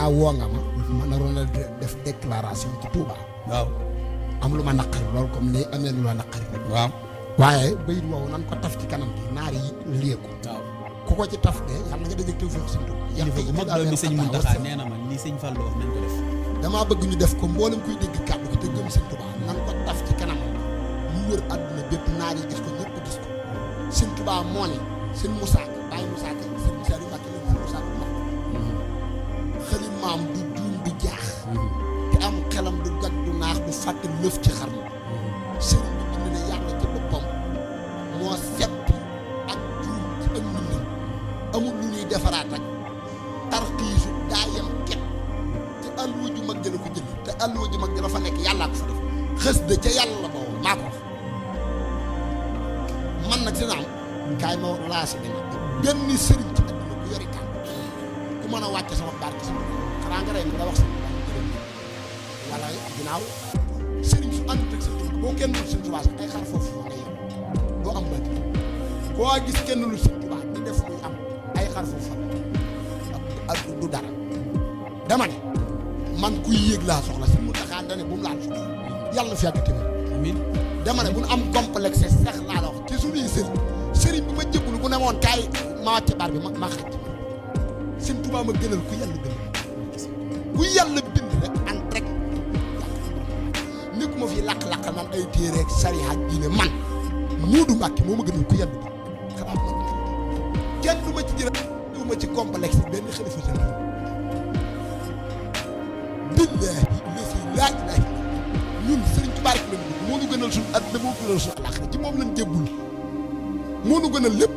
ginnaaw woo nga ma. ma naroon a def déclaration ci Touba. waaw am lu ma naqari lool comme ni amee lu la naqari rek. waaw waaye bayit woowu nan ko taf ci kanam bi naar yi lée ko. waaw ku ko ci taf de yàlla nga dajeg tawfeex Sëñ Tuubaa. kilifa gu mag la mi sëñ Muntaxa nee na ma li sëñ Fallou wax nañ ko def. damaa bëgg ñu def ko mboolem kuy dégg kàddu gi te gëm Sëñ Tuubaa nan ko taf ci kanam mu wër àdduna bépp naar yi gis ko ñëpp gis ko. Sëñ Tuubaa moo ne sëñ Moussa Ka bàyyi Moussa Ka sëñ Moussa yu Mbàkke sëñ Moussa Ka mag xëli maam du juum du jaax te am xelam du gag du naax du fàtte lëf ci xarnu sëriñ bi bind ne yàlla ci boppam moo seppi ak juum ci ak mbindam amul lu ñuy defaraat ak tarxiisu daa yem ket te alluwa ju mag jëla ko jëli te alluwa ju mag jëla fa nekk yàllaa ko fa def xës de ca yàlla la boobu maa ko wax man nag dina am kaay ma laasi bi nag benn sëriñ ci àdduna ku yori kàddu ku mën a wàcce sama barke sama xanaa nga rey mi nga wax sama wala ginnaaw sëriñ su àndut ak Sëñ Tuubaa boo kenn lu Sëñ Tuubaa sax ay xar foofu nga yem doo am bët koo gis kenn lu Sëñ Tuubaa di def luy am ay xar foofu fa ak du dara dama ne man kuy yéeg laa soxla si mu taxaa dane bu mu laal suuf yàlla fi yàgg tamit amiin dama ne bu nu am complexe sax laa la wax ci suñuy sëriñ bi ma jébbalu bu ne woon kaay ma wàcce bar bi ma xaj Sëñ Tuubaa ma gënal ku yàlla bind ku yàlla bind rek an rek nekku ma fi laq-laq nan ay téere ak sariya ak diine man Moodu Mbàkke moo ma gënal ku yàlla bind xanaa man kenn du ma ci jël du ma ci complexe benn xalifa général billaahi lesi laaj laaj ñun sëriñ Tuubaa rek lañu bëgg moo nu gënal suñu àddina moo gënal suñu àllaaxira ci moom lañ jébbul moo nu gënal lépp